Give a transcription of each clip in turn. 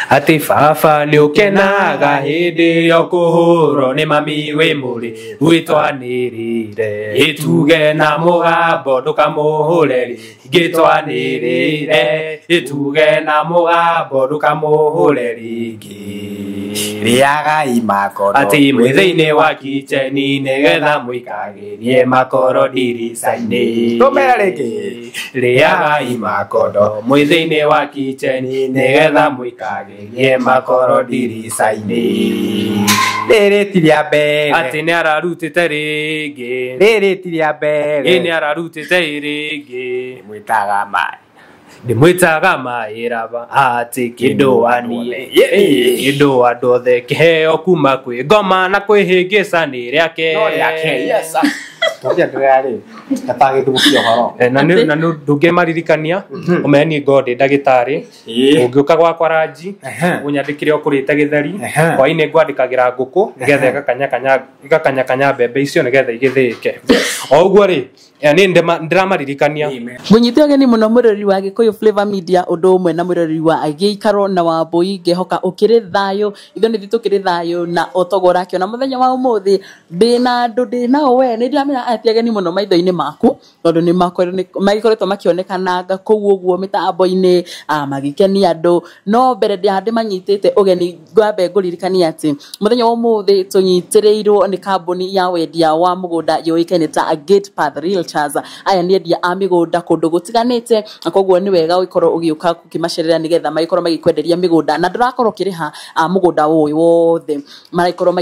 Atĩ baba nĩ ũkenaga hĩndĩ ĩrĩa ũkũhũrwo nĩ mami wĩ mũrĩ gwĩtwanĩrĩre ĩtuge na mũgambo ndũkamũhũre rĩngĩ twanĩrĩre ĩtuge na mũgambo ndũkamũhũre rĩngĩ. Rĩagai makondo. Atĩ mwĩ thĩinĩ wa kicheni nĩgetha mũikagĩrie makoro ndirica-inĩ. Tũmere rĩngĩ. Rĩagai makondo mwĩ thĩinĩ wa kicheni nĩgetha mũikagĩrie makoro ndirica-inĩ. Rĩrĩ ti rĩa mbere. Atĩ nĩ ararutĩte rĩngĩ. Rĩrĩ ti rĩa mbere. Ĩ nĩ ararutĩte rĩngĩ. Mwĩtaga maĩ. Ndĩmwĩtaga maĩraba atĩ kĩndũ waniĩ kĩndũ andũ othe kĩheo kuma kwĩ ngoma na kwĩhĩngĩca nĩ rĩake. No rĩake, yes. Tũngĩendelea rĩ, gatagĩthũkia ũhoro. Na nĩ na nĩ ndũngĩmaririkania ũmenye niĩ ngorwo ndĩ ndagĩtarĩ ũngĩũka gwakwa ranji ũnyandĩkĩre ũkũrĩte gĩtheri hwainĩ ngwandĩkagĩra ngũkũ nĩgetha ĩgakanyakanya mbembe icio nĩgetha igĩthĩĩke o ũguo rĩ niĩ ndĩramaririkania. Ngũnyite ũgeni mũno mwĩroreri wa Gĩkũyũ Flavor Media ũndũ ũmwe na mwĩroreri wa Gĩikaro na Wambũi, ngehoka ũkĩrĩ thayũ, ithuĩ nĩthuĩ tũkĩrĩ thayũ na otoguo ũrakĩona mũthenya wa ũmũthĩ ndĩna andũ ndĩnao we nĩ ndĩramenya aya ti ageni mũno maitho-inĩ maku tondũ nĩ magĩkoretwo makĩonekananga kũu ũguo mĩtambo-inĩ magĩkenia andũ, no mbere ndĩmanyitĩte ũgeni ngwambe ngũririkanie atĩ mũthenya wa ũmũthĩ tũnyitĩrĩirwo nĩ kambuni ya wendia wa mũgũnda yũĩkaine ta Gate Path Realtors. Aya nĩ endia a mĩgũnda kũndũ gũtiganĩte na koguo nĩ wega ũgĩkorwo ũgĩũka gũkĩmacerera nĩgetha magĩkorwo magĩkwenderia mĩgũnda na ndũrakorwo ũkĩrĩha mũgũnda ũyũ wothe, maragĩkorwo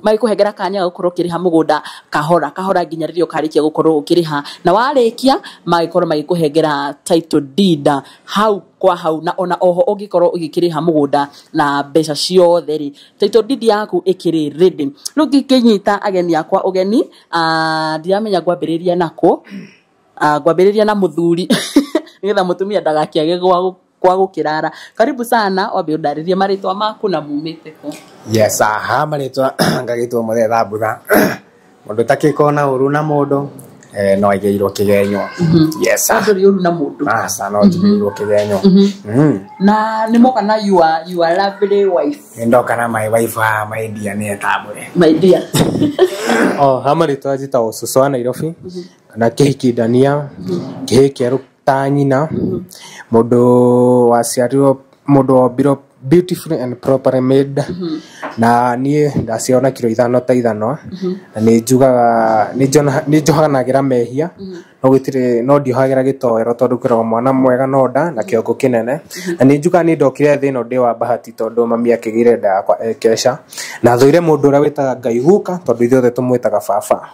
magĩkũhengera kanya ga gũkorwo ũkĩrĩha mũgũnda kahora kahora nginya rĩrĩa ũkarĩkia gũkorwo ũkĩrĩha, na warĩkia magĩkorwo magĩkũhengera title deed hau kwa hau, na ona oho ũngĩkorwo ũgĩkĩrĩha mũgũnda na mbeca ciothe rĩ, title deed yaku ĩkĩrĩ ready. Rĩu ngĩkĩnyita ageni akwa ũgeni, ndiramenya ngwambĩrĩria nakũ, ngwambĩrĩria na mũthuri nĩgetha mũtumia ndagakĩage gwa gũkĩrara. Karibu sana, wambe ũndarĩrie marĩtwa maku na mumĩte kũ. Yes, aha, marĩtwa ngagĩtwo Mũthee Thambutha. Mũndũ ũtakĩkorwo na ũru na mũndũ no aigĩirwo kĩgenyo. Yes. Ndũrĩ ũru na mũndũ. Aca, no njigĩirwo kĩgenyo. Na nĩ moka na your lovely wife. Nĩ ndoka na my wife haha, my dear, nĩ etambũre. My dear. O ha marĩtwa njĩtagwo cũcũ wa Nairobi kana kĩhiki ndania kĩhĩ kĩerũ ta nyina, mũndũ waciarirwo, mũndũ wombirwo beautifully and properly made, na niĩ ndaciarwo na kiro 5 ta 5, na nĩ njugaga nĩ njohanagĩra mehia, no gũtirĩ no ndiohagĩra gĩtoero tondũ kwĩragwo mwana mwega no nda na kĩongo kĩnene, na nĩ njugaga niĩ ndokire thĩ ĩno ndĩ wa bahati tondũ mami akĩgĩire nda yakwa ekeca, na thũire mũndũ ũrĩa wĩtaga Ngai guka tondũ ithuothe tũmwĩtaga baba.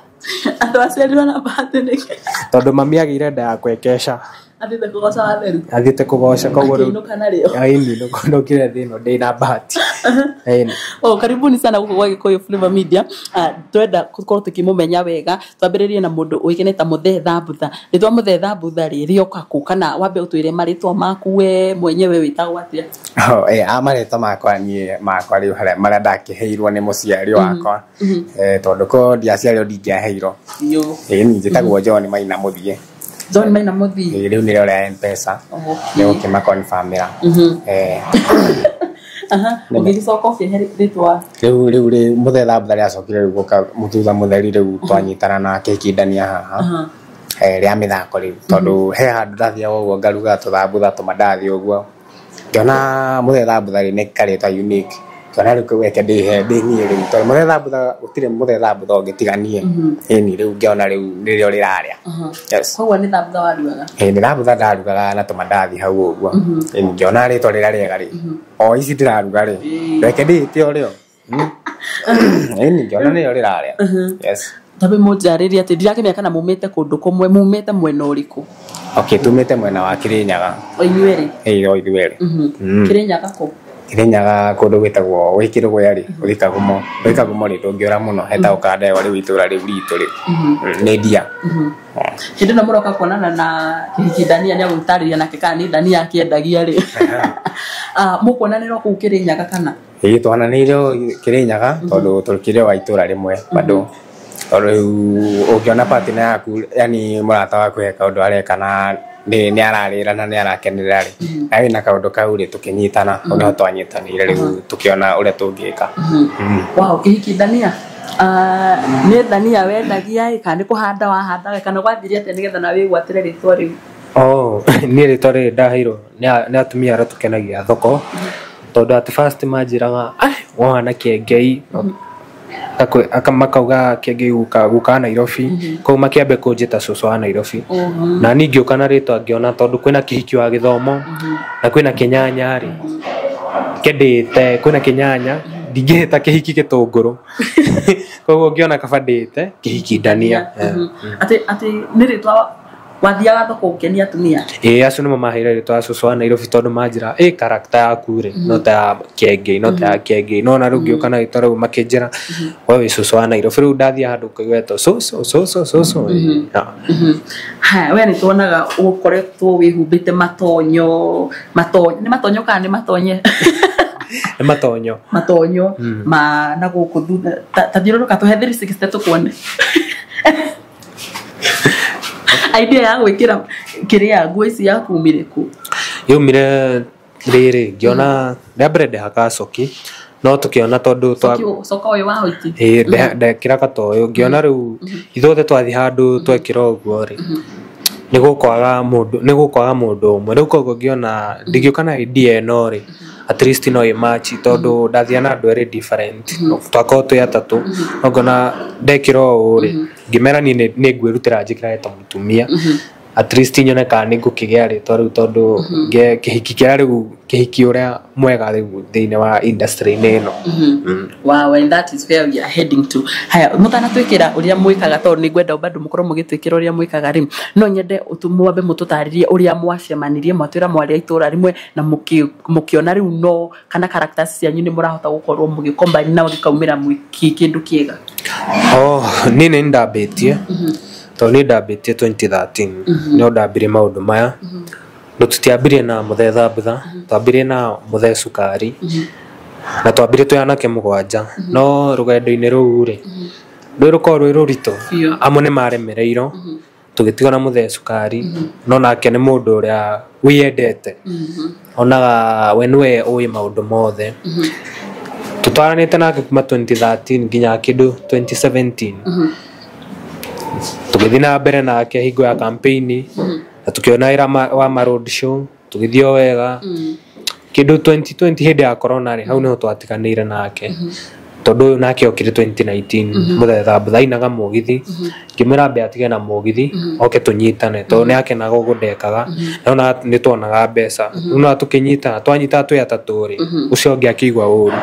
Andũ aciarirwo na bahati nĩkĩ? Tondũ mami agĩire nda yakwa ekeca. Athiĩte kũgoca watheru. Athiĩte kũgoca koguo rĩu Akĩinũka narĩo. Ĩni, ndokire thĩ ĩno ndĩ na bahati. Ĩni. Oh, karibuni sana gũkũ gwa Gĩkũyũ Flavor Media. Twenda gũkorwo tũkĩmũmenya wega, twambĩrĩrie na mũndũ ũĩkaine ta Mũthee Thambutha. Rĩtwa Mũthee Thambutha rĩ rĩoka kũ, kana wambe ũtwĩre marĩtwa maku we mwenyewe wĩtagwo atĩa? Oh, a marĩtwa makwa niĩ makwa rĩu harĩa marĩa ndakĩheirwo nĩ mũciari wakwa. Tondũ ko ndiaciarirwo ndingĩaheirwo. Ĩni, njĩtagwo John Maina Mũthiĩ. John Maina Mũthiĩ. Rĩu nĩrĩo rĩa M-Pesa. Nĩ gũkĩmaconfirmĩra. Ũgĩgĩcoka ũkĩhe rĩtwa. Rĩu rĩ Mũthee Thambutha rĩacokire rĩu gũka thutha mũtheri rĩu twanyitana nake kĩndania haha. Rĩa mĩthako rĩu tondũ he handũ ndathiaga ũguo ngaruga tũthambutha tũmandathi ũguo. Ngĩona Mũthee Thambutha rĩ nĩ karĩtwa unique. Ngĩona rĩu kau reke ndĩhe ndĩ niĩ rĩu tondũ Mũthee Thambutha gũtirĩ Mũthee Thambutha ũngĩ tiga niĩ. Ĩni rĩu ngĩona rĩu nĩrĩo rĩrarĩa. Yes. Koguo nĩ thambutha warugaga? Ĩĩ, nĩ thambutha ndarugaga na tũmandathi hau ũguo. Ĩni ngĩona rĩtwa rĩrĩa rĩega rĩ, o ici ndĩraruga rĩ, reke ndĩĩte o rĩo. Ĩni ngĩona nĩrĩo rĩrarĩa. Yes. Tambe mũnjarĩrie atĩ ndirakĩmenya kana mumĩte kũndũ kũmwe, mumĩte mwena ũrĩkũ? Okay, tumĩte mwena wa Kĩrĩnyaga. O inyuĩ erĩ? Ĩĩ, o ithuĩ erĩ. Kĩrĩnyaga kũ? Kĩrĩnyaga kũndũ gwĩtagwo wĩ Kĩrũgũya rĩ, ũthiĩ Kagumo. Wĩ Kagumo rĩ, ndũngĩũra mũno, hetagwo Kandegwa rĩu itũũra rĩu ritũ rĩ. Nĩ ndia. Hĩndĩ ĩno mũroka kuonana na kĩhiki ndania nĩ agũtarĩria nake kana nĩ ndania akĩendagia rĩ. Mũkuonanĩra kũu Kĩrĩnyaga kana? Ĩĩ, twananĩire Kĩrĩnyaga tondũ tũkĩrĩ wa itũũra rĩmwe bado. Tondũ rĩu ũngĩona partner yaku, yani mũrata waku he kaũndũ areka na nĩ ararĩra na nĩ arakenerera rĩ na wĩna kaũndũ kau rĩ tũkĩnyitana hau nĩho twanyitanĩire rĩu tũkĩona ũrĩa tũngĩka. Wow, kĩhiki ndania nĩ ndania wendagia ĩ kana nĩ kũhanda wahandaga kana gwathire atĩa nĩgetha nawe wĩgwatĩre rĩtwa rĩu? Oh, niĩ rĩtwa rĩrĩ ndaheirwo nĩ atumia arĩa tũkenagia thoko tondũ at first manjĩraga wahana kĩengei, makauga kĩengei guka Nairobi, koguo makĩambia kũnjĩta cũcũ wa Nairobi. Na niĩ ngĩũka na rĩtwa ngĩona tondũ kwĩna kĩhiki wa gĩthomo na kwĩna kĩnyanya rĩ kĩndĩte, kwĩna kĩnyanya ndingĩhĩta kĩhiki gĩtũngũrũ, koguo ngĩona kaba ndĩte kĩhiki ndania. Atĩ nĩ rĩtwa wathiaga thoko ũkenia atumia? Ĩĩ, acio nĩmo maheire rĩtwa cũcũ wa Nairobi tondũ manjĩra ĩ character yaku rĩ no ta ya kĩengei, no ta ya kĩengei, no na rĩu ngĩũka na rĩtwa rĩu makĩnjĩra we wĩ cũcũ wa Nairobi. Rĩu ndathiĩ handũ ngaigua cũcũ cũcũ cũcũ. Haya, we nĩ tuonaga ũkoretwo wĩhumbĩte matonyo, nĩ matonyo kana nĩ matonye? Nĩ matonyo. Matonyo ma na gũkũ thutha ta thiũrũrũka tũhe 360 tũkuone. Idea ya gwĩkĩra kĩrĩa nguo ici yakumire kũ? Yaumire rĩrĩ ngĩona rĩa mbere ndehakaga coki, no tũkĩona tondũ coka ũyũ wa hoiti ĩĩ ndekĩraga ta ũyũ, ngĩona rĩu ithuothe twathiĩ handũ twekĩra ũguo rĩ nĩ gũkwaga mũndũ ũmwe. Rĩu koguo ngĩona ndingĩũka na idea ĩno rĩ at least no ĩmachi tondũ ndathiĩ na andũ erĩ different, twakorwo twĩ atatũ, no ngona ndekĩra ũũ rĩ ngĩmera niĩ nĩ ngwĩrutĩra njĩkĩrage ta mũtumia at least nyone kana nĩ ngũkĩgĩa rĩtwa rĩu tondũ kĩhiki kĩrĩa rĩu kĩhiki ũrĩa mwega rĩu thĩinĩ wa industry-inĩ ĩno. Wow, and that is where we are heading to. Haya, mũtanatwĩkĩra ũrĩa mwĩkaga tondũ nĩ ngwenda bado mũkorwo mũgĩtwĩkĩra ũrĩa mwĩkaga rĩ, no nyende mwambe mũtũtarĩrie ũrĩa mwacemanirie, mwatwĩra mwarĩ a itũra rĩmwe na mũkĩona rĩu no kana characters cianyu nĩ mũrahota gũkorwo mũgĩcombine na gĩkaumĩra kĩndũ kĩega. Oh, niĩ nĩ ndambĩtie tondũ niĩ ndambĩtie 2013 nĩo ndambirie maũndũ maya. No tũtiambirie na mũthee thambutha, twambirie na mũthee cukari na twambirie twĩ anake 7, no rũgendo-inĩ rũu rĩ rũĩ rũkorwo rwĩ rũritũ, amwe nĩ maremereirwo tũgĩtigwo na mũthee cukari, no nake nĩ mũndũ ũrĩa wĩyendete, onaga we nĩwe ũĩ maũndũ mothe. Tũtwaranĩte nake kuma 2013 nginya kĩndũ 2017, tũgĩthiĩ na mbere nake hingo ya campaign na tũkĩona wĩra wa ma road show tũgĩthiĩ o wega. Kĩndũ 2020 hĩndĩ ya corona rĩ hau nĩho twatiganĩire nake tondũ ũyũ nake okire 2019 mũthee thambutha ainaga mũgithi, ngĩmwĩra ambe atige na mũgithi oke tũnyitane tondũ nĩ akenaga ũguo ndekaga na nĩ tuonaga mbeca. Rĩu no tũkĩnyitana, twanyitana twĩ atatũ rĩ ũcio ũngĩ akĩigua ũru,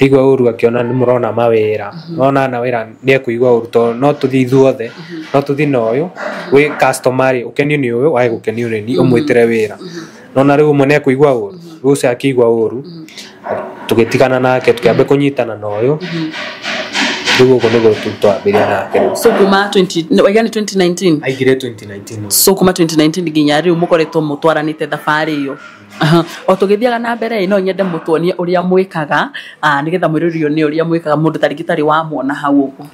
aigua ũru akĩona nĩ mũrona mawĩra, nona na wĩra nĩ ekũigua ũru tondũ no tũthiĩ ithuothe, no tũthiĩ na ũyũ wĩ customer rĩ ũkenio nĩ ũyũ wage gũkenio nĩ niĩ ũmwĩtĩre wĩra, nona rĩu ũmwe nĩ ekũigua ũru, rĩu ũcio akĩigua ũru tũgĩtigana nake tũkĩambia kũnyitana na ũyũ. Rĩu ũguo nĩguo twambirie nake rĩu. So kuma 20 waiga nĩ 2019? Aingĩrire 2019. So kuma 2019 nginya rĩu mũkoretwo mũtwaranĩte thabarĩ ĩyo. O tũgĩthiaga na mbere no nyende mũtuonie ũrĩa mwĩkaga nĩgetha mwĩrũrio nĩ ũrĩa mwĩkaga mũndũ tarĩngĩ tarĩ wamuona hau ũguo.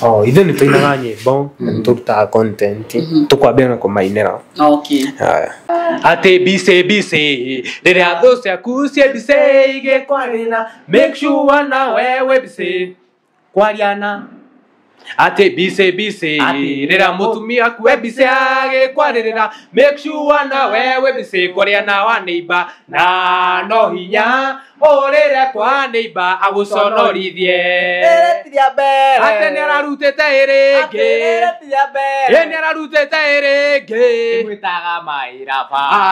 Oh, ithuĩ nĩ tũinaga nyĩmbo na nĩ tũrutaga content, tũkwambia na kũmainĩra. Okay. Atĩ bice bice rĩrĩa thũ ciaku ciĩ bice igĩkwarĩra, make sure na wewe bice kwariana. Atĩ bice bice rĩrĩa mũtumia aku e bice agĩkwarĩrĩra, make sure na wewe bice kwariana wa neighbor, na no hinya ũrĩre kwa neighbor agũconorithie. Atĩ nĩ ararutĩte ĩrĩngĩ, ĩ nĩ ararutĩte ĩrĩngĩ,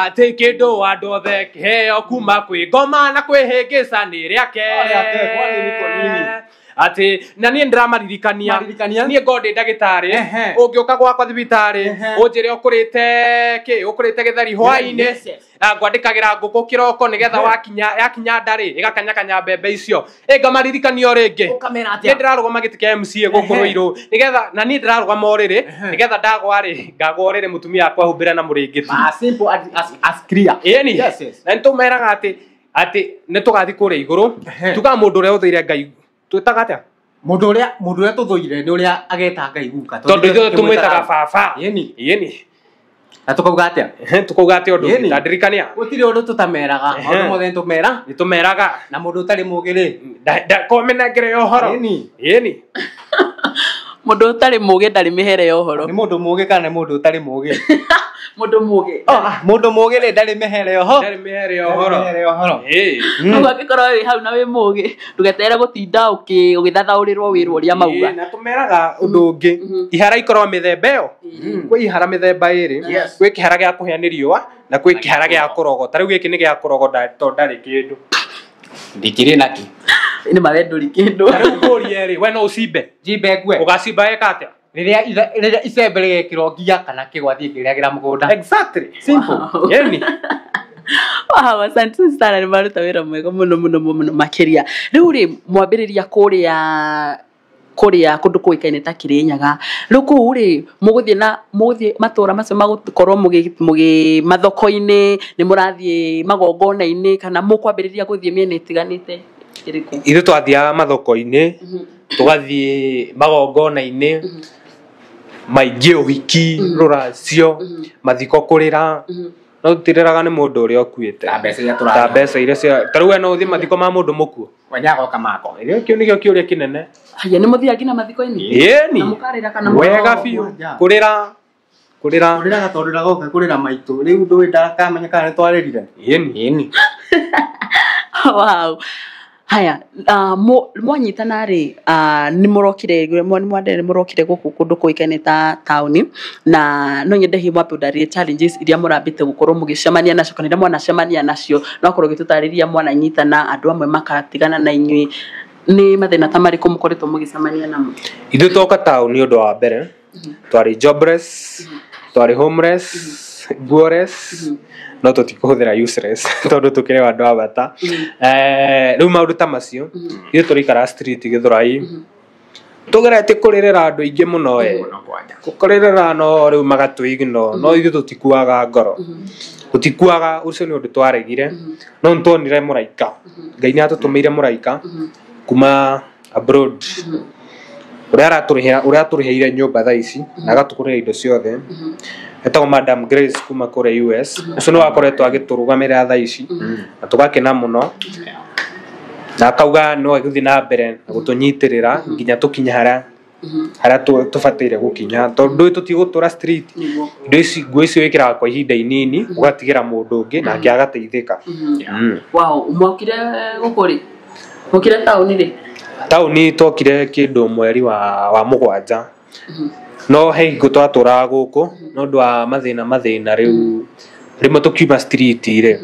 atĩ kĩndũ andũ othe kĩheo kuma kwĩ ngoma na kwĩhĩngĩca nĩ rĩake. Atĩ na niĩ ndĩramaririkania niĩ ngorwo ndĩ ndagĩtarĩ ũngĩũka gwakwa thibitarĩ ũnjĩre ũkũrĩte kĩ ũkũrĩte gĩtheri hwaĩ-inĩ ngwandĩkagĩra ngũkũ kĩroko nĩgetha yakinya nda rĩ ĩgakanyakanya mbembe icio, ĩ ngamaririkania o rĩngĩ niĩ ndĩrarũgama gĩtĩ kĩa MCA gũkũ Ruiru nĩgetha na niĩ ndĩrarũgama o rĩrĩ nĩgetha ndagwa rĩ ngagwa o rĩrĩ mũtumia akwa ahumbĩre na mũrĩngĩti. Ĩni na nĩtũmeraga atĩ nĩ tũgathiĩ kũrĩa igũrũ tugaga mũndũ ũrĩa ũthũire Ngai twĩtaga atĩa? Mũndũ ũrĩa tũthũire nĩ ũrĩa ageta Ngai guka tondũ ithuĩ tũmwĩtaga baba. Ĩni Na tukauga atia? Tukauga atia undu Ĩni. ndirikania Gũtirĩ ũndũ tũtameraga. Maũndũ mothe nĩtũmera. Nĩtũmeraga. Na mũndũ ũtarĩ mũgĩ rĩ, Komenangere ya ũhoro. Ĩni. Ĩni. Mũndũ ũtarĩ mũgĩ ndarĩ mĩhere ya ũhoro. Nĩ mũndũ mũgĩ kana nĩ mũndũ ũtarĩ mũgĩ? Mũndũ mũgĩ. Mũndũ mũgĩ rĩ ndarĩ mĩhere ya ũhoro. Ndarĩ mĩhere ya ũhoro. Ndarĩ mĩhere ya ũhoro. Ĩĩ. Koguo angĩkorwo wĩ hau na wĩ mũgĩ, ndũgeterere gũtinda ũgĩthathaũrĩrwo wĩrwo ũrĩa mauga. Ĩĩ, na tũmeraga ũndũ ũngĩ. Ihara ikoragwo mĩthemba ĩyo. Kwĩ ihara mĩthemba ĩrĩ. Kwĩ kĩhara gĩa kũhĩa nĩ riũa na kwĩ kĩhara gĩa kũrogota. Rĩu gĩkĩ nĩ gĩa kũrogota tondũ ndarĩ kĩndũ. Ndikĩrĩ nakĩ. Nĩ ma we ndũrĩ kĩndũ. Ta rĩu ngũrie rĩ, we no ũcimbe? Njimbe ngue. Ũgacimba weka atĩa? Rĩrĩa icembe rĩgekĩrwo ngia kana kĩgwa thiĩ ngĩrĩagĩra mũgũnda. Exactly. Simple. Wow. Ĩni. Wow, asante sana, nĩ maruta wĩra mwega mũno mũno mũno makĩria. Rĩu rĩ, mwambĩrĩria kũrĩa kũndũ kũĩkaine ta Kĩrĩnyaga. Rĩu kũu rĩ, mũgũthiĩ na mũgũthiĩ matũra macio magũkorwo mũgĩ mathoko-inĩ, nĩ mũrathiĩ magongona-inĩ, kana mũkwambĩrĩria gũthiĩ mĩena ĩtiganĩte ĩrĩkũ? Ithuĩ twathiaga mathoko-inĩ, tũgathiĩ magongona-inĩ, maingĩ ũhiki, rũracio, mathiko kũrĩra. No tũtirĩraga nĩ mũndũ ũrĩa ũkuĩte. Ta mbeca iria Ta tũrarĩha. mbeca iria cia, ta rĩu we no ũthiĩ mathiko ma mũndũ mũkuũ. We nĩagoka mako. Kĩu nĩkĩo kĩũria kĩnene. Haya, nĩ mũthiaga nginya mathiko-inĩ? Ĩni. Na mũkarĩra kana Wega mũkarogo? biũ. Kũrĩra. Kũrĩra. Kũrĩraga tondũ ndagoka kũrĩra maitũ. Rĩu ndũĩ ndakamenya kana nĩtwarĩrire. Ĩni. Ĩni. Wow. Haya, mwanyitana rĩ, nĩ mũrokire, nĩ mũrokire gũkũ kũndũ kũĩkaine ta taũni, na no nyende hihi mwambe ũndarĩrie challenges iria mũrambĩte gũkorwo mũgĩcemania nacio, kana iria mwanacemania nacio, no akorwo ũgĩtũtarĩria mwananyitana, andũ amwe makatigana na inyuĩ, nĩ mathĩna ta marĩkũ mũkoretwo mũgĩcemania namo? Ithuĩ twoka taũni ũndũ wa mbere, twarĩ jobless, twarĩ homeless, guoress, no tũtikũhũthĩra useless tondũ tũkĩrĩ andũ a bata. Rĩu maũndũ ta macio, ithuĩ tũraikara street Gĩthũrai, tũgeretie kũrĩrĩra andũ aingĩ mũno ĩ. Kũrĩrĩra no rĩu magatũignore, no ithuĩ tũtikuaga ngoro. Tũtikuaga, ũcio nĩ ũndũ twaregire, no nĩtuonire mũraika. Ngai nĩatũtũmĩire mũraika kuma abroad. Ũrĩa aratũrĩhĩra, ũrĩa atũrĩhĩire nyũmba thaa ici na agatũgũrĩra indo ciothe. Etagwo Madam Grace kuma kũrĩa US. Ũcio nĩwe akoretwo agĩtũrũgamĩrĩra thaa ici na tũgakena mũno. Na akauga no egũthiĩ na mbere na gũtũnyitĩrĩra nginya tũkinye harĩa tũbataire gũkinya, tondũ ndũĩ tũtigũtũra street. Indo ici, nguo ici wĩkĩraga kwa ihinda inini, ũgatigĩra mũndũ ũngĩ nake agateithĩka. Wow, mwokire gũkũ rĩ? Mwokire taũni rĩ? Taũni twokire kĩndũ mweri wa mũgwanja. No he hingo twatũraga gũkũ, no ũndũ wa mathĩna rĩu rĩmwe tũkiuma street rĩ,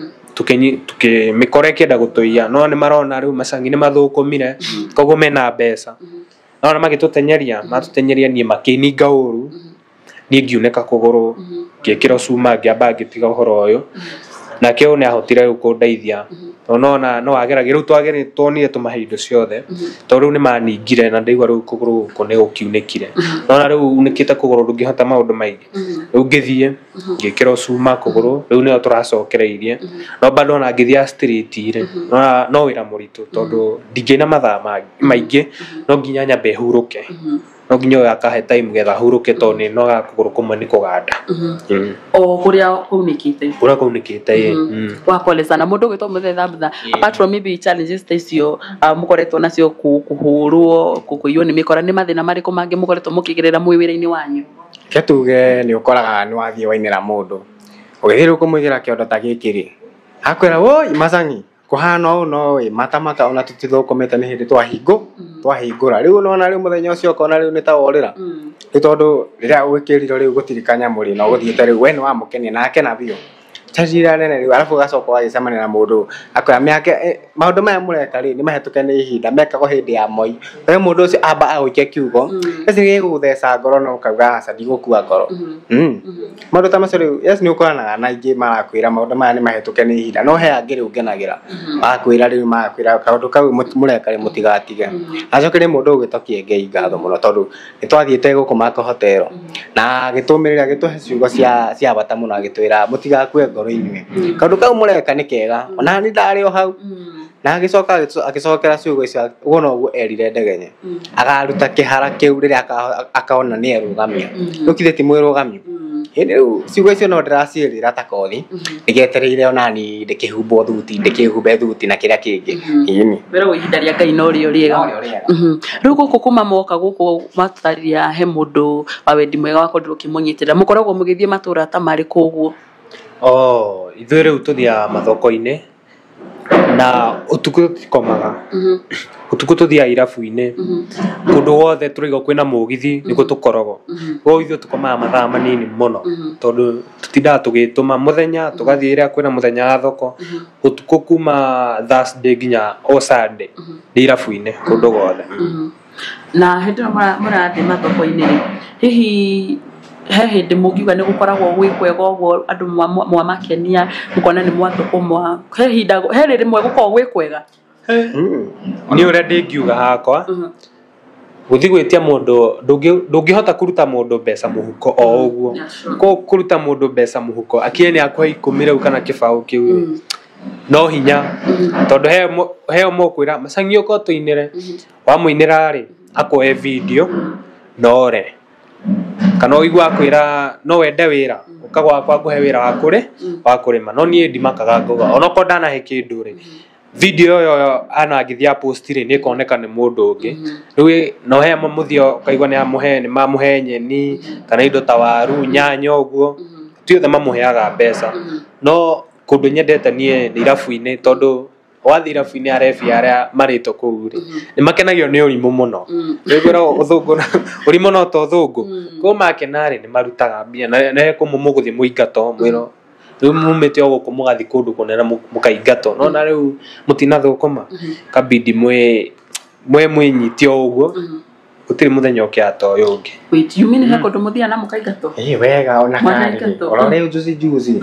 mĩkora ĩkĩenda gũtũiya, no nĩ marona rĩu macangi nĩ mathũkũmire, koguo mena mbeca. No ona magĩtũtenyeria, matũtenyeria niĩ makĩninga ũru, niĩ ngiunĩka kũgũrũ, ngĩkĩrwo cuma ngĩamba ngĩtiga ũhoro ũyũ. Nake ũyũ nĩahotire rĩu kũndeithia. Tondũ nona no ageragia, rĩu tuonire tũmahe indo ciothe, tondũ rĩu nĩmaningire na ndaigua rĩu kũgũrũ gũkũ nĩ gũkiunĩkire. Nona rĩu unĩkĩte kũgũrũ ndũngĩhota maũndũ maingĩ. Rĩu ngĩthiĩ, ngĩkĩrwo cuma kũgũrũ, rĩu nĩyo tũracokereirie. No bado ona ngĩthiĩ street rĩ, no wĩra mũritũ tondũ ndingĩ na mathaa maingĩ, no nginya nyambe hurũke. No nginya ũyũ akahe time getha hurũke tondũ nĩ noga kũgũrũ kũmwe nĩ kũganda. O kũrĩa kũunĩkĩte. Kũrĩa kũunĩkĩte, ĩ. Wa pole sana mũndũ ũgwĩtwo Mũthee Thambutha, apart from maybe challenges ta icio mũkoretwo nacio kũhũrwo, kũiywo nĩ mĩkora, nĩ mathĩna marĩkũ mangĩ mũkoretwo mũkĩgerera mwĩ wĩra-inĩ wanyu? Ke tuge nĩ ũkoraga nĩ wathiĩ wainĩra mũndũ, ũgĩthiĩ rĩu kũmũigĩra kĩondo ta gĩkĩ rĩ, akwĩra woi macangi kũhana ũũ no ĩ matamaka ona tũtithũkũmĩte nĩ hĩndĩ twahingũra rĩu nona rĩu mũthenya ũcio ũkona rĩu nĩ ta worĩra. Nĩ tondũ rĩrĩa gwĩkĩrirwo rĩu gũtirĩ kanyamũ rĩ na ũgũthiĩte rĩu we nĩ wamũkenia na akena biũ. Challenge ĩrĩa nene rĩu arabu ũgacoka ũgagĩcemania na mũndũ akwĩra mĩaka maũndũ maya mũreka rĩ nĩ mahĩtũke nĩ ihinda mekagwo hĩndĩ ya Moi. We mũndũ ũcio amba agũikie kiugo yes nĩ gĩgũgũtheca ngoro na ũkauga aca ndigũkua ngoro. Maũndũ ta macio rĩu yes nĩ ũkoranaga na aingĩ marakwĩra maũndũ maya nĩ mahĩtũke nĩ ihinda no he angĩ rĩu ngenagĩra magakwĩra rĩu magakwĩra kaũndũ kau mũreka rĩ mũtigatige. Acokerie mũndũ ũgwĩtwo Kĩengei ngatho mũno tondũ nĩ twathiĩte gũkũ Mako Hotel na agĩtũmĩrĩra agĩtũhe ciugo cia bata mũno agĩtwĩra mũtigakue ngoro inyuĩ. Kaũndũ kau mũreka nĩ kega ona niĩ ndarĩ o hau. Na agĩcoka agĩcokera ciugo icio ũguo noguo erire Ndegenye. Agaruta kĩhara kĩu rĩrĩa akaona nĩ erũgamia. Rĩu githĩ ti mwĩrũgamio? Ĩni rĩu ciugo icio no ndĩraciĩrĩra ta kothi ndĩgetereire onani ndĩkĩhumbwo thuti ndĩkĩhumbe thuti na kĩrĩa kĩngĩ. Ĩni wĩragwo ihinda rĩa Ngai no rĩo rĩega. No rĩo rĩega. Rĩu gũkũ kuma moka gũkũ matũtarĩria he mũndũ wa wendi mwega wakorirwo ũkĩmũnyitĩrĩra, mũkoragwo mũgĩthiĩ matũra ta marĩkũ ũguo? Oh, ithuĩ rĩu tũthiaga mathoko-inĩ na ũtukũ tũtikomaga. Ũtukũ tũthiaga irabu-inĩ kũndũ guothe tũraigua kwĩna mũgithi nĩkuo tũkoragwo. Koguo ithuĩ tũkomaga mathaa manini mũno tondũ tũtindaga tũgĩtũma mũthenya tũgathiĩ ĩrĩa kwĩna mũthenya wa thoko. Ũtukũ kuma Thursday nginya o Sunday nĩ irabu-inĩ kũndũ guothe. Na hĩndĩ ĩyo mũrathiĩ mathoko-inĩ rĩ, hihi he hĩndĩ mũngiuga nĩ gũkoragwo gwĩ kwega ũguo andũ mwamakenia mũkona nĩ mwathũkũma, he hinda he rĩmwe gũkoragwo gwĩ kwega? Niĩ ũrĩa ndingiuga hakwa gũthiĩ gwĩtia mũndũ ndũngĩhota kũruta mũndũ mbeca mũhuko o ũguo. Yeah, sure. Koguo kũruta mũndũ mbeca mũhuko akinye nĩ akũhe 10 rĩu kana kĩbaũ kĩu rĩ, no hinya tondũ he ũmwe ũkwĩra Macangi ũka ũtũinĩre, wamũinĩra rĩ akuoe video nore kana ũigua akwĩra no wende wĩra ũka gwakwa ngũhe wĩra wa kũrĩma. No niĩ ndimakaga ngauga onokorwo ndanahe kĩndũ rĩ, video ĩyo ana angĩthiĩ apost rĩ nĩ ĩkoneka nĩ mũndũ ũngĩ. Rĩu no he amwe mũthia ũkaigua nĩ amũhe nĩ mamũhe nyeni kana indo ta waru nyanya ũguo, ti othe mamũheaga mbeca. No kũndũ nyendete niĩ nĩ irabu-inĩ tondũ wathiĩ irabu-inĩ arebi arĩa marĩtwo kũu rĩ nĩ makenagio nĩ ũrimũ mũno. Rĩu ngwĩragwo ũthũngũ ũrimũ no ta ũthũngũ. Koguo makena rĩ nĩ marutaga mbia na he kũmwe mũgũthiĩ mũingatwo mwĩrwo rĩu mumĩte o gũkũ mũgathiĩ kũndũ kũnene mũkaingatwo. No na rĩu mũtinathũkũma kabidi mwĩ mwĩnyitie o ũguo gũtirĩ mũthenya ũkĩaga ta ũyũ ũngĩ. Wait, you mean he kũndũ mũthiaga na mũkaingatwo? Ĩĩ wega ona karĩ Mũkaingatwo. oro rĩu juzi juzi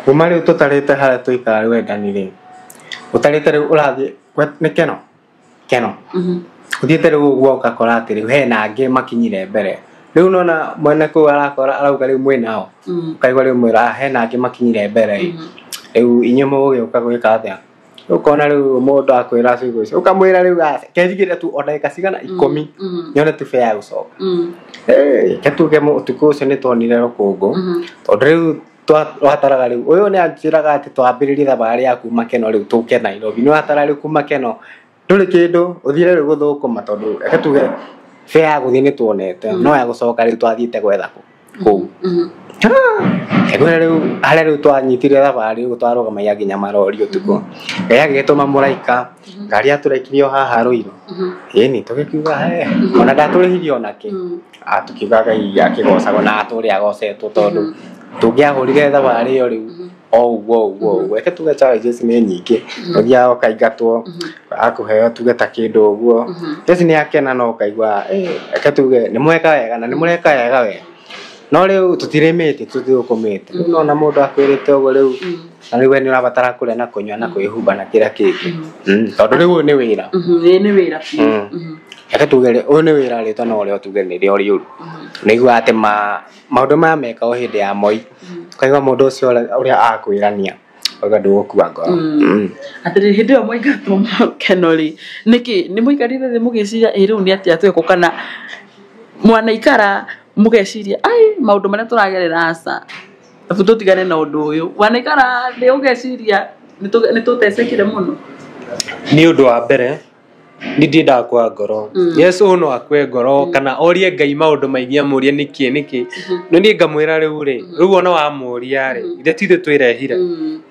kuma rĩu tũtarĩte harĩa tũikara rĩu wendani rĩ ũtarĩte rĩu ũrathiĩ nĩ keno keno ũthiĩte rĩu ũguo ũgakora atĩ rĩu hena angĩ makinyire mbere rĩu nona mwene kũu arakora arauga rĩu mwĩnao ũkaigua rĩu mwĩra hena angĩ makinyire mbere ĩ rĩu inyuĩ mũgũgĩũka gwĩka atĩa? Ũkona rĩu mũndũ akwĩra ciugo icio ũkamwĩra rĩu kenjigĩre tu o ndagĩka cigana 10 nyone tu fare ya gũcoka. Reke tuge ũtukũ ũcio nĩ tuonire rũkũngũ tondũ rĩu twataraga rĩu ũyũ nĩ anjĩraga atĩ twambĩrĩrie thabarĩ ya kuma Keno rĩu tũke Nairobi nĩ watara rĩu kuma Keno ndũrĩ kĩndũ ũthiire rĩu gũthũkũma tondũ reke tuge fare ya gũthiĩ nĩ tuonete no ya gũcoka rĩu twathiĩte gwetha kũu. Ngwĩra rĩu harĩa rĩu twanyitire thabarĩ rĩu twarũgamagia nginya marori ũtukũ Ngai agĩgĩtũma mũraika ngari yatũrekirie o haha Rũirũ. Ĩni tũgĩkiuga he ona ndatũrĩhirie onakĩ tũkiuga Ngai akĩgocagwo na atũrĩ agocetwo tondũ tũngĩahũrire thabarĩ ĩyo rĩu o ũguo ũguo ũguo. Reke tuge challenges nĩ nyingĩ ũthiaga ũkaingatwo akũheo tuge ta kĩndũ ũguo Yesu nĩ akena no ũkaigua reke tuge nĩ mweka wega na nĩ mũreka wega we no rĩu tũtirĩmĩte tũtithũkũmĩte rĩu nona mũndũ akwĩrĩte ũguo rĩu na rĩu we nĩ ũrabatara kũrĩa na kũnyua na kwĩhumba na kĩrĩa kĩngĩ tondũ rĩu ũyũ nĩ wĩra. Ĩĩ nĩ wĩra biũ. Reke tuge ũyũ nĩ wĩra rĩtwa no ũrĩa tuge nĩrĩo rĩũru nĩiguaga atĩ maũndũ maya meka o hĩndĩ ya Moi ũkaigua mũndũ ũcio ũrĩa akwĩrania ũkaigua ndũgũkua ngoro. Atĩrĩrĩ hĩndĩ ĩyo mwaingatwo Keno rĩ nĩkĩ nĩ mũikarire thĩ mũgĩciria ĩ rĩu nĩ atĩa twekwo kana mwanaikara mũgeciria ai maũndũ marĩa tũragerera aca abu tũtigane na ũndũ ũyũ wanaikara thĩ ũgeciria nĩ tũtecekire mũno? Nĩ ũndũ wa mbere nĩ ndiendaga kwa ngoro. Yes ũyũ no akue ngoro kana orie Ngai maũndũ maingĩ amũrie nĩkĩ nĩkĩ no niĩ ngamwĩra rĩu rĩ rĩu ona wamũria rĩ ithe ti ithuĩ twĩrehire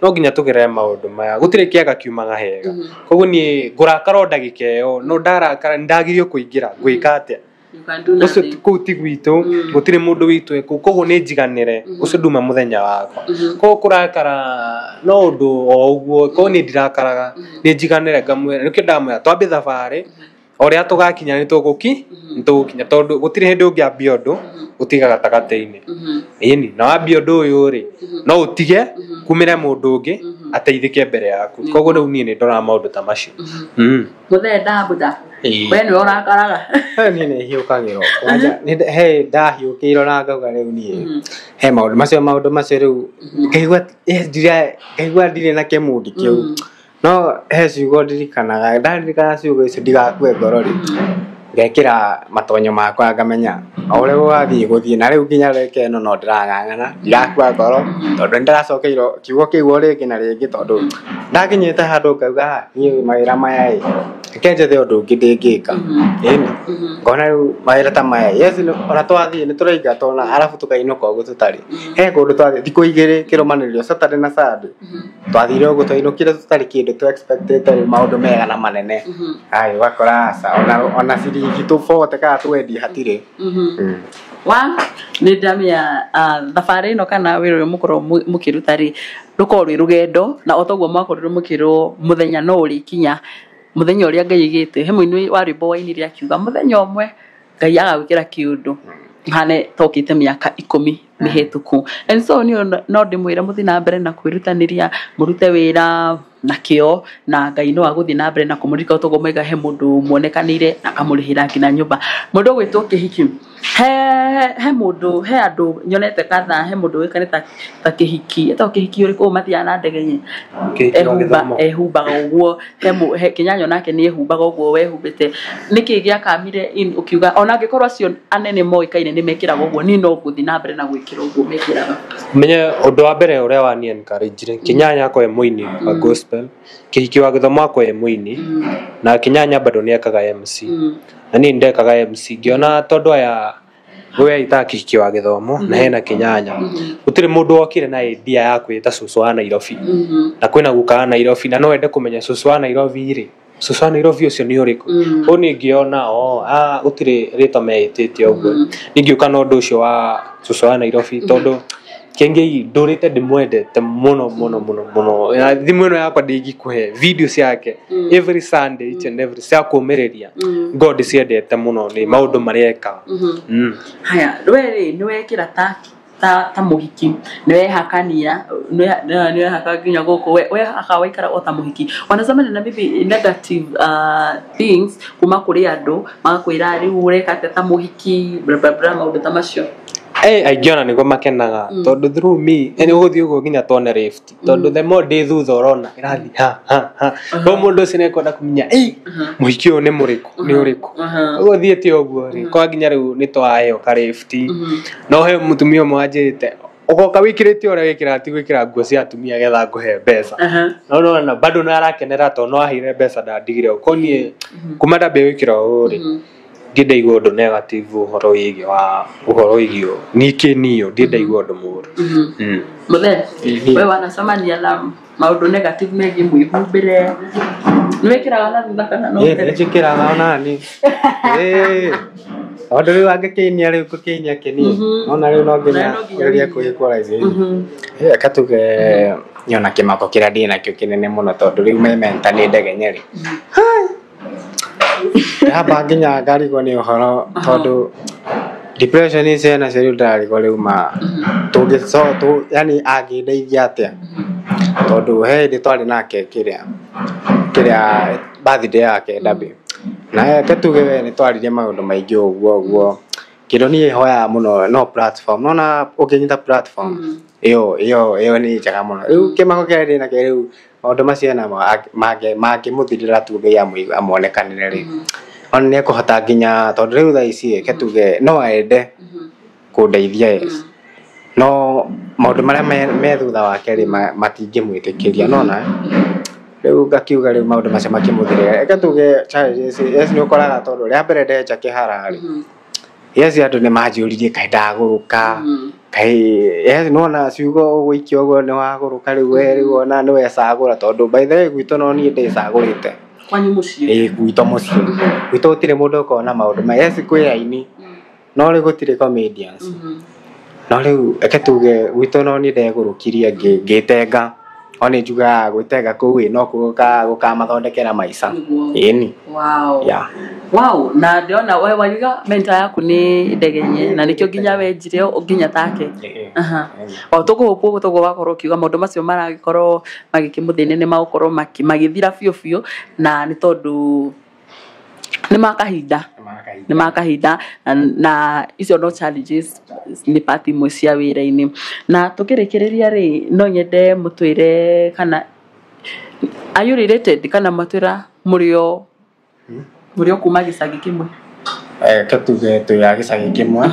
no nginya tũgerere maũndũ maya gũtirĩ kĩaga kiumaga hega. Koguo niĩ ngũrakara o ndagĩka ĩyo no ndarakara nĩndagirio kũingĩra ngwĩka atĩa ũcio kũu ti gwitũ gũtirĩ mũndũ witũ kũu koguo nĩ njiganĩre ũcio nduma mũthenya wakwa. Koguo kũrakara no ũndũ o ũguo koguo niĩ ndirakaraga nĩ njiganĩre ngamwĩra nĩkĩo ndamwĩra twambie thabarĩ o rĩrĩa tũgakinya nĩ tũgũkinya tondũ gũtirĩ hĩndĩ ũngĩambia ũndũ ũtiga gatagatĩ-inĩ. Ĩni na wambia ũndũ ũyũ rĩ no ũtige kumĩre mũndũ ũngĩ ateithĩke mbere yaku. Koguo rĩu niĩ nĩ ndoraga maũndũ ta macio. Mũthee ndambutha we nĩwe ũrakaraga? Niĩ nĩ hiũkagĩrwo kwanja he ndahiũkĩirwo na ngauga rĩu niĩ he maũndũ macio rĩu ngaigua ndirĩ na kĩmundi kĩu no he ciugo ndirikanaga ndaririkana ciugo icio ndigakue ngoro rĩ Ngekĩra matonyo makwa ngamenya o ũrĩa gũgathiĩ gũthiĩ na rĩu nginya reke ĩno no ndĩrang'ang'ana ndirakua ngoro tondũ nĩndĩracokeirwo kiugo kĩu o rĩngĩ na rĩngĩ tondũ ndakinyĩte handũ ngauga "Ah, niĩ mawĩra maya ĩ reke njethe ũndũ ũngĩ ndĩngĩka ĩni ngona rĩu mawĩra ta maya yes ona twathiĩ nĩ tũraingatwo na arabu tũkainũka ũguo tũtarĩ he kũndũ twathiĩ thikũ igĩrĩ kĩrũmanĩrĩrio Saturday na Sunday twathire ũguo twainũkire tũtarĩ kĩndũ tũ expectĩte rĩu maũndũ mega na manene ai ũgakora aca ona ciringi tũ 40 kana 20 hatirĩ. Wa nä ndamenya thabarä ä no kana wä ra å rä a må korwo må kä ruta rä rå korwo rwä rå na o toguo mwakorirwo må kä rwo må thenya no å rä kinya må thenya å rä a Ngai aigä te he mũini wa rwĩmbo wainire akiuga mũthenya ũmwe Ngai agagwĩkĩra kĩũndũ hane tokĩte mĩaka 10 mĩhĩtũku. And so niĩ no ndĩmwĩre mũthiĩ na mbere na kwĩrutanĩria mũrute wĩra na kĩo na Ngai no agũthiĩ na mbere na kũmũririka toguo mwaiga he mũndũ muonekanĩire na akamũrĩhĩra nginya nyũmba. Mũndũ ũgwĩtwo Kĩhiki, he mũndũ he andũ nyonete kadhaa he mũndũ ũĩkaine ta Kĩhiki etagwo Kĩhiki ũrĩkũ mathiaga na ndege Kĩhiki wa gĩthomo. Ehumbaga ũguo he Kĩnyanyo nake nĩ ehumbaga ũguo wehumbĩte nĩkĩ gĩakamire ũkiuga ona angĩkorwo acio anene moĩkaine nĩ mekĩraga ũguo niĩ no ngũthiĩ na mbere na gwĩkĩra ũguo mekĩraga? Menye ũndũ wa mbere ũrĩa wani encourage Kĩnyanya akwa e mũini wa gospel, Kĩhiki wa gĩthomo akwa e mũini na Kĩnyanya bado nĩ ekaga MC na niĩ ndekaga MC ngĩona tondũ aya we itaga Kĩhiki wa gĩthomo na hena Kĩnyanya gũtirĩ mũndũ wokire na idea ya kwĩta cũcũ wa Nairobi na kwĩna guka wa Nairobi na no wende kũmenya cũcũ wa Nairobi rĩ cũcũ wa Nairobi ũcio nĩ ũrĩkũ ũũ niĩ ngĩona o gũtirĩ rĩtwa meĩtĩte ũguo niĩ ngĩũka na ũndũ ũcio wa cũcũ wa Nairobi tondũ Kĩengei ndũrĩte ndĩmwendete mũno mũno mũno mũno. Na thimũ ĩno yakwa ndĩngĩkũhe video ciake every Sunday, each and every cia kũũmĩrĩria ngo ndĩciendete mũno nĩ maũndũ marĩa ekaga. Haya we rĩ nĩ wekĩra ta mũhiki nĩ wehakania nĩ wehaka nginya gũkũ wehaka waikara o ta mũhiki wanacemania na maybe negative things kuma kũrĩ andũ magakwĩra rĩu ũreka atĩa ta mũhiki bla bla bla maũndũ ta macio? Aingĩ ona nĩguo makenaga tondũ through me nĩ ũgũthiĩ ũguo nginya tuone lift tondũ the more ndĩ thutha ũrona ĩrathiĩ ha ha ha no mũndũ ũcio nĩekwenda kũmenya mũhiki ũyũ nĩ mũrĩkũ nĩ ũrĩkũ ũguo thiĩte ũguo rĩ kwa nginya rĩu nĩ twaheo ka lift no he mũtumia ũmwe wanjĩrĩte ũgoka wĩkĩrĩte ũrĩa wĩkĩraga ti gwĩkĩra nguo cia atumia getha ngũhe mbeca no nona bado no arakenera tondũ no aheire mbeca ndandigire ũko niĩ kuma ndambia gwĩkĩra ũũ rĩ ndiĩ ndaigua ũndũ negative ũhoro wĩgiĩ wa ũhoro wĩgiĩ niĩ kĩnio ndiĩ ndaigua ũndũ mũũru. Mũthee we wanacemania na maũndũ negative megiĩ mwĩhumbĩre nĩ wĩkĩraga na thutha kana no mbere? Nĩnjĩkĩraga onani tondũ rĩu angĩkĩinia rĩu ngũkĩinia kĩnie nona rĩu no nginya No nginya gerie ũinie. kwĩequalize reka tuge nyona kĩmako kĩrĩa ndĩ nakĩo kĩnene mũno tondũ rĩu mementa nĩ ndegenye rĩ ndamba nginya ngarigwo nĩ ũhoro tondũ depression icio nacio rĩu ndĩrarigwo rĩu ma tũngĩ yani angĩndeithia atĩa tondũ he hĩndĩ twarĩ nake kĩrĩa kĩrĩa birthday yake ndabi na reke tuge we nĩ twaririe maũndũ maingĩ ũguo ũguo kĩndũ niĩ hoyaga mũno no platform nona ũkĩnyita platform ĩyo ĩyo ĩyo nĩ njega mũno rĩu kĩmako kĩrĩa ndĩ nakĩo rĩu maũndũ macio namo mangĩmũthirĩra tu Ngai amuonekanĩre rĩ ona nĩ ekũhota nginya tondũ rĩu thaa ici reke tuge no ende kũndeithia yes no maũndũ marĩa me thutha wake rĩ matingĩmwĩtĩkĩria nona rĩu ngakiuga rĩu maũndũ macio makĩmũthirĩra reke tuge challenges yes nĩ ũkoraga tondũ rĩa mbere ndenja kĩhara rĩ yes andũ nĩ manjũririe kaĩ ndagũrũka kaĩ yes nĩwona ciugo ũgũikia ũguo nĩ wagũrũka rĩu we rĩu ona nĩ wecagũra tondũ by the way gwitũ no niĩ ndĩcagũrĩte. Kwanyu mũciĩ? Ĩĩ gwitũ mũciĩ gwitũ gũtirĩ mũndũ ũkoragwo na maũndũ maya yes kwĩ aini no rĩu gũtirĩ comedians no rĩu reke tuge gwitũ no niĩ ndegũrũkirie ngĩtenga o nĩ njugaga gwĩtenga kũu ĩ no gũkamathondekera maica. Nĩguo. Ĩni. Wow. Yeah. Wow, na ndĩrona we wariga mentor yaku nĩ ndegenye na nĩkĩo nginya wenjire nginya take. Aha. O tũkũhũpwo ũguo toguo wakorwo ũkiuga maũndũ macio maragĩkorwo magĩkĩmũthĩnia nĩ magũkorwo magĩthira biũ biũ na nĩ tondũ nĩ ma kahinda nĩ ma kahinda na icio no challenges nĩ part imwe cia wĩra-inĩ na tũkĩrĩkĩrĩria rĩ no nyende mũtwĩre kana are you related kana matwĩra mũrĩ o kuma gĩcagi kĩmwe? Ke tuge twĩ a gĩcagi kĩmwe.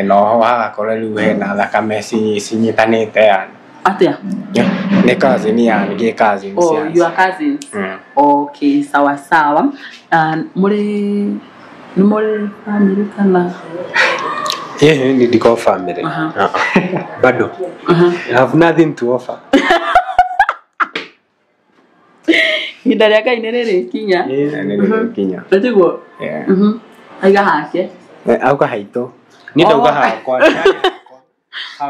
No ho hagakorwo rĩu hena thakame cinyitanĩte yani. Atia? Nĩ cousin yani, gĩ cousin. Oh, you are cousins. Okay, sawa sawa. Mũrĩ nĩ mũrĩ family kana? Ĩhĩ, ni ndiko family. Aha. Ah, bado I have nothing to offer. Ihinda rĩa Ngai nĩ rĩrĩkinya. Nĩ rĩrĩkinya. Natiguo? Aiga hake. Auga haitũ. Niĩ ndauga Oh. hakwa.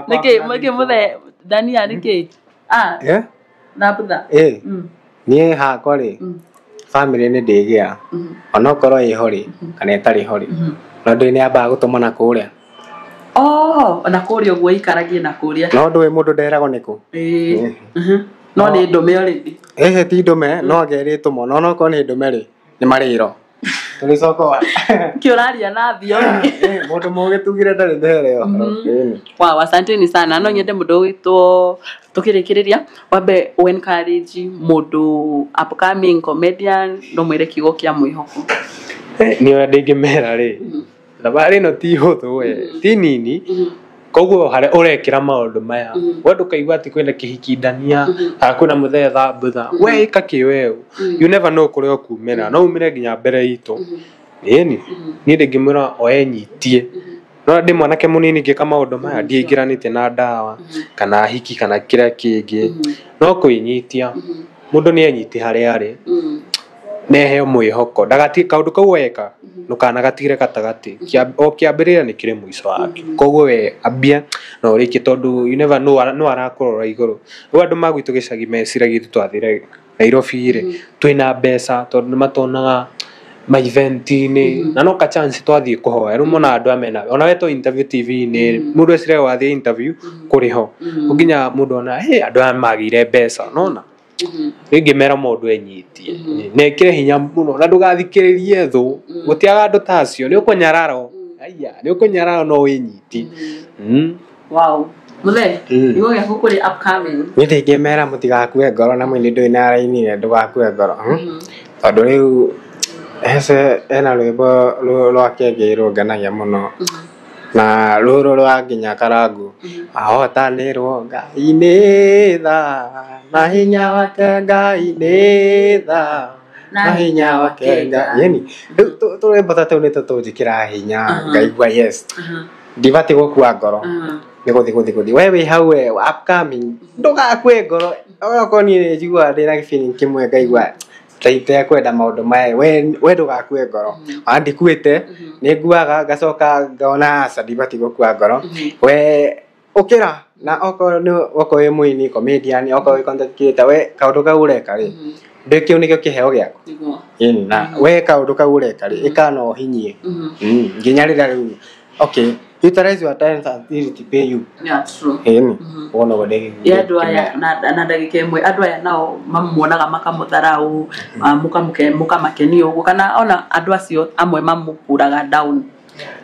Nĩkĩ nĩkĩ mũthe Dania nĩkĩ? Ah, Eh? thambutha. Eh, niĩ hakwa rĩ, family nĩ ndĩgĩa onokorwo ĩho rĩ kana ĩtarĩ ho rĩ, no ndĩ nĩ ambaga gũtũma na kũrĩa. Oh, ona kũrĩa ũguo ikaragie na kũrĩa. No ndũĩ mũndũ nderagwo nĩkũ. Ĩĩ. No nĩ ndũme already. Ĩhĩ, ti ndũme, no angerĩtũmwo, no onokorwo nĩ ndũme rĩ, nĩ marĩro tũrĩcoka wa Kĩ ũraria na thiomi? Eh, mũndũ mũgĩ tugire ndarĩ mbehere ũhoro. Ĩni. Wow, asanteni sana. No nyende mũndũ ũgwĩtwo tukĩrĩkĩrĩria wambe ũ encourage mũndũ upcoming comedian no mwĩre kiugo kĩa mwĩhoko. Nĩ ũrĩa ndĩngĩmera rĩ, thabarĩ ĩno ti hũthũ we, ti nini. Koguo harĩa ũrekĩra maũndũ maya, we ndũkaigua atĩ kwĩna kĩhikindania kana kwĩna mũthee thambutha, we ĩka kĩweũ, you never know kũrĩa ũkumĩra, no umĩre nginya mbere itũ. Ĩni niĩ ndĩngĩmwĩra oenyitie, no ndĩ mwanake mũnini ngĩka maũndũ maya ndiĩingĩranĩtie na ndawa kana hiki kana kĩrĩa kĩngĩ, no kwĩnyitia mũndũ nĩ enyitie harĩa arĩ, neheo mwĩhoko, ndagatige kaũndũ kau weka, ndũkanagatigĩre gatagatĩ. O kĩambĩrĩria nĩ kĩrĩ mũico wake, koguo we ambia na ũrĩkie, tondũ you never know no arakũrora igũrũ. Rĩu andũ magwitũ gĩcagi meciragia ithuĩ twathire Nairobi rĩ twĩna mbeca, tondũ nĩ matonaga ma event-inĩ na no ka chance twathiĩ kũhoya. Rĩu monaga andũ aya mena ona we to interview TV-inĩ rĩ, mũndũ eciragia wathiĩ interview kũrĩ ho nginya mũndũ ona hey, andũ aya magĩire mbeca nona. Rĩngĩ mera mũndũ enyitie na ĩkĩre hinya mũno na ndũgathikĩrĩrie thũ, gũtiaga andũ ta acio, nĩ ũkũnyararwo, aya nĩ ũkũnyararwo, no wĩnyitie. Wow, mũthee, kiugo gĩaku kũrĩ upcoming? Niĩ ndĩngĩmera mũtigakue ngoro, na mũini ndũĩ na arainire ndũgakue ngoro, Tondũ rĩu hece ena rwĩmbo rwa kĩengei rũngenagia mũno na rũrũ rwa nginya karangu, ahotanĩrwo Ngai nĩ tha na hinya wake, Ngai nĩ tha na hinya wake Ngai. Yani rĩu tũrwĩmbo ta tũu nĩ tũtũnjĩkĩra hinya, ngaigua yes, ndibatiĩ gũkua ngoro, nĩ gũthiĩ gũthiĩ gũthiĩ. We wĩ hau, we upcoming, ndũgakue ngoro. Onokorwo niĩ nĩ njiguaga ndĩna gĩbĩni kĩmwe, ngaigua ta itekwenda maũndũ maya, we ndũgakue ngoro. Ona ndikuĩte, nĩ nguaga ngacoka ngona aca, ndibatiĩ gũkua ngoro. We ũkĩra na okorwo nĩ okorwo wĩ mũini comedian, okorwo wĩ content creator, we kaũndũ kau ũreka rĩ, ndĩ kĩu nĩkĩo kĩheo gĩaku. Ĩni, na we kaũndũ kau ũreka rĩ, ĩka na ũhinyie nginya rĩrĩa rĩu, okay, utilize your talents until it pay you. Yeah, true. Ĩni, ũguo noguo Ya andũ aya na ndagĩka ĩmwe, andũ aya nao mamuonaga makamũtharau, mũkamakenia ũguo, kana ona andũ acio amwe mamũpuraga down?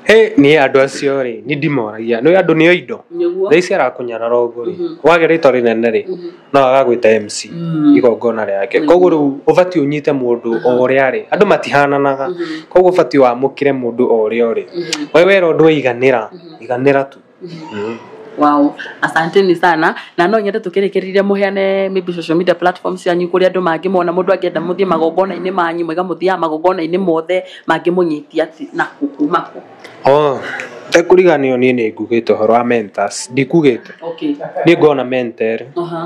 Hey, niĩ andũ acio rĩ, nĩ ndimoragia, nĩ andũ nĩo indo. Nĩguo. Thaa ici arakũnyarara ũguo rĩ, wagĩa rĩtwa rĩnene rĩ, no agagwĩta MC igongona rĩake. Koguo rĩu ũbatiĩ ũnyite mũndũ o ũrĩa arĩ, andũ matihananaga, koguo ũbatiĩ wamũkĩre mũndũ o ũrĩa ũrĩ. We wera ũndũ waiganĩra, iganĩra tu. Wow, asanteni sana, na no nyende tukĩrĩkĩrĩria mũheane maybe social media platforms cianyu kũrĩa andũ mangĩmona, mũndũ angĩenda mũthiĩ magongona-inĩ manyu, mwaiga mũthiaga magongona-inĩ mothe, mangĩmũnyitia na kũ kuma kũ? Oh, ndekũriganĩrwo, niĩ nĩ ngugĩte ũhoro wa mentors, ndikugĩte. Okay. Niĩ ngona mentor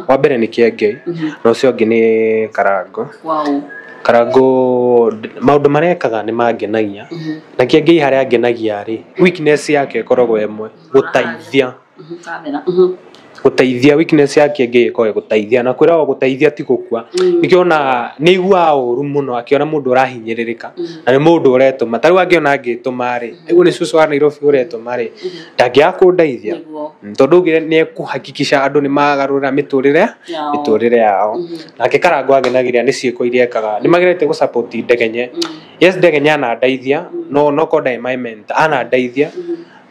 wa mbere nĩ Kĩengei, na ũcio ũngĩ nĩ Karango. Karango maũndũ marĩa ekaga nĩ mangenagia, na Kĩengei harĩa angenagia rĩ, weakness yake ĩkoragwo ĩmwe, gũteithia. Kamera. Gũteithia, weakness ya Kĩengei ĩkoragwo gũteithia, na kwĩragwo gũteithia ti gũkua. Nĩkĩo ona nĩ aiguaga ũru mũno akĩona mũndũ ũrahinyĩrĩrĩka na nĩ mũndũ ũretũma. Ta rĩu angĩona ngĩtũma rĩ, ũguo nĩ cũcũ wa Nairobi ũretũma rĩ, ndangĩaga kũndeithia. Tondũ augire nĩ ekũhakikisha andũ nĩ magarũra mĩtũrĩre Yao. mĩtũrĩre yao. Nake Karango angenagĩria nĩ ciĩko iria ekaga, nĩ magerete gũ support Ndegenye. Yes, Ndegenye anandeithia, no korwo ndarĩ my mentor anandeithia.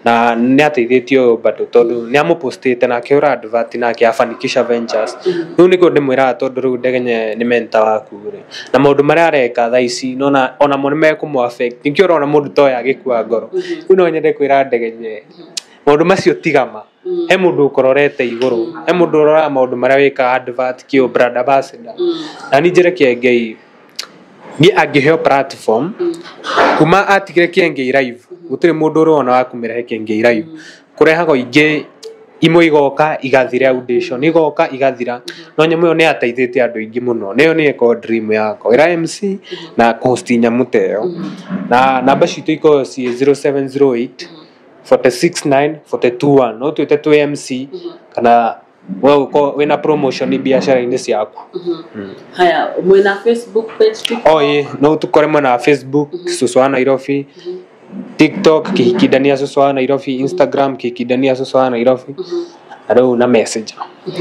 Na nĩ ateithĩtie ũyũ bado tondũ nĩ amũpostĩte na akĩhũra advert na akĩafanikisha ventures. Rĩu nĩkĩo ndĩmwĩraga tondũ rĩu Ndegenye nĩ mentor waku rĩ, na maũndũ marĩa areka thaa ici nona onamo nĩ mekũmũ affect. Nĩkĩo ũrona mũndũ ta ũyũ agĩkua ngoro. Rĩu no nyende kwĩra Ndegenye maũndũ macio tigama. He mũndũ ũkũrorete igũrũ, he mũndũ ũroraga maũndũ marĩa wĩkaga advert kĩo brand ambassador. Na niĩ njĩre Kĩengei niĩ angĩheo platform kuma atigire Kĩengei live, gũtirĩ mũndũ ũrona wa kũmĩrehe Kĩengei live. Kũrehagwo ingĩ imwe igoka igathira, audition igoka igathira, no nyamũ ĩyo nĩ yateithĩtie andũ aingĩ mũno. Nĩyo nĩ ĩkorwo dream yakwa ĩra MC na kũhost nyamũ ta ĩyo. Na namba citũ ikoragwo ciĩ 0708 469 421. No twĩte twĩ MC kana we ũkorwo wĩna promotion biacara-inĩ ciaku. Haya, mwena Facebook page, TikTok? O ĩ, no tũkore mwena wa Facebook Cũcũ wa Nairobi, TikTok Kĩhikindania Cũcũ wa Nairobi, Instagram Kĩhikindania Cũcũ wa Nairobi, na rĩu na Messenger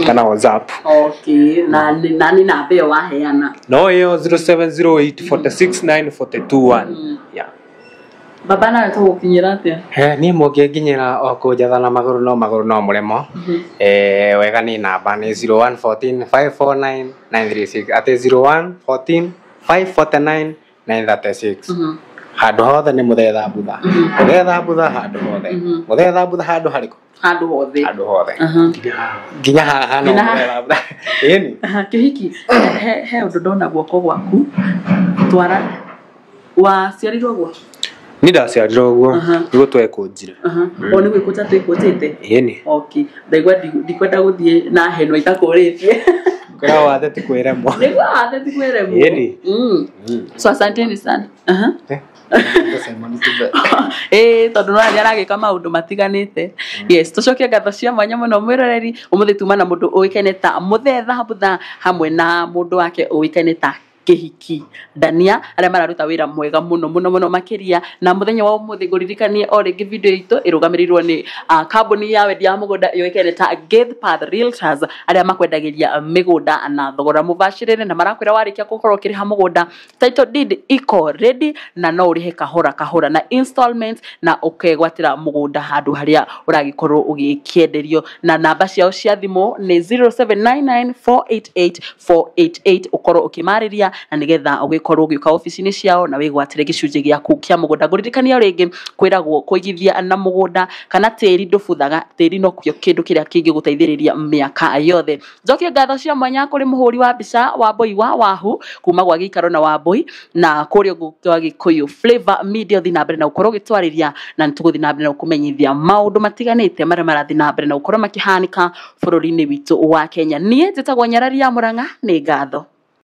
kana WhatsApp. Okay, na nĩ namba ĩyo waheana? No ĩyo 0708 469 421. Yeah. Baba, nawe tũgũkinyĩra atĩa? Niĩ mũngĩnginyĩra o kũnjatha na magũrũ, no magũrũ no mũremo. Wega nĩ namba nĩ 0114 549 936, atĩ 0114 549 936. Handũ hothe nĩ mũthetha mbutha, mũthetha mbutha handũ hothe, mũthetha mbutha handũ harĩkũ? Handũ hothe. Handũ hothe. Nginya haha no Nginya haha. mũthetha mbutha, ĩni. Aha, Kĩhiki, he ũndũ ndona guoko gwaku twara, waciarirwo guo? Niĩ ndaciarirwo ũguo. Nĩguo twekũnjire. O nĩ gwĩkũnja twĩkũnjĩte? Ĩni. Okay, ndaigua ndikwenda gũthiĩ na henwa itakũrĩtie. Kwĩra wathe ti kwĩremwo. Nĩguo wathe ti kwĩremwo. Ĩni. So asanteni sana. Aha. Ĩĩ, tondũ no arĩa aragĩka maũndũ matiganĩte. Yes, tũcokie ngatho cia mwanya mũno mwĩroreri. Ũmũthĩ tuma na mũndũ ũĩkaine ta Mũthetha Mbutha hamwe na mũndũ wake ũĩkaine ta Kĩhiki Ndania, arĩa mararuta wĩra mwega mũno mũno mũno makĩria. Na mũthenya wa ũmũthĩ ngũririkanie o rĩngĩ video itũ ĩrũgamĩrĩirwo nĩ kambuni ya wendia wa mũgũnda yũĩkaine ta Gatepath Realtors, arĩa makwendagĩria mĩgũnda na thogora mũbacĩrĩre, na marakwĩra warĩkia gũkorwo ũkĩrĩha mũgũnda, title deed iko ready, na no ũrĩhe kahora kahora na installments, na ũkegwatĩra mũgũnda handũ harĩa ũragĩkorwo ũgĩkĩenderio. Na namba ciao cia thimũ nĩ 0799488488, ũkorwo ũkĩmarĩria na nĩgetha ũgĩkorwo ũgĩũka obici-inĩ ciao na wĩgwatĩre gĩcunjĩ gĩaku kĩa mũgũnda. Ngũririkania o rĩngĩ kwĩragwo kũigithia na mũgũnda kana tĩri ndũbuthaga, tĩri no kĩo kĩndũ kĩrĩa kĩngĩgũteithĩrĩria mĩaka yothe. Njokie ngatho cia mwanya kũrĩ mũhũri wa mbica Wambui wa Wahu kuma gwa Gĩikaro na Wambui, na kũrĩa ũguo gwa Gĩkũyũ Flavor Media ũthiĩ na mbere na gũkorwo ũgĩtwarĩria, na nĩtũgũthiĩ na mbere na gũkũmenyithia maũndũ matiganĩte marĩa marathiĩ na mbere na gũkorwo makĩhanĩka bũrũri-inĩ witũ wa Kenya. Niĩ njĩtagwo Nyarari ya Mũrang'a, nĩ ngatho.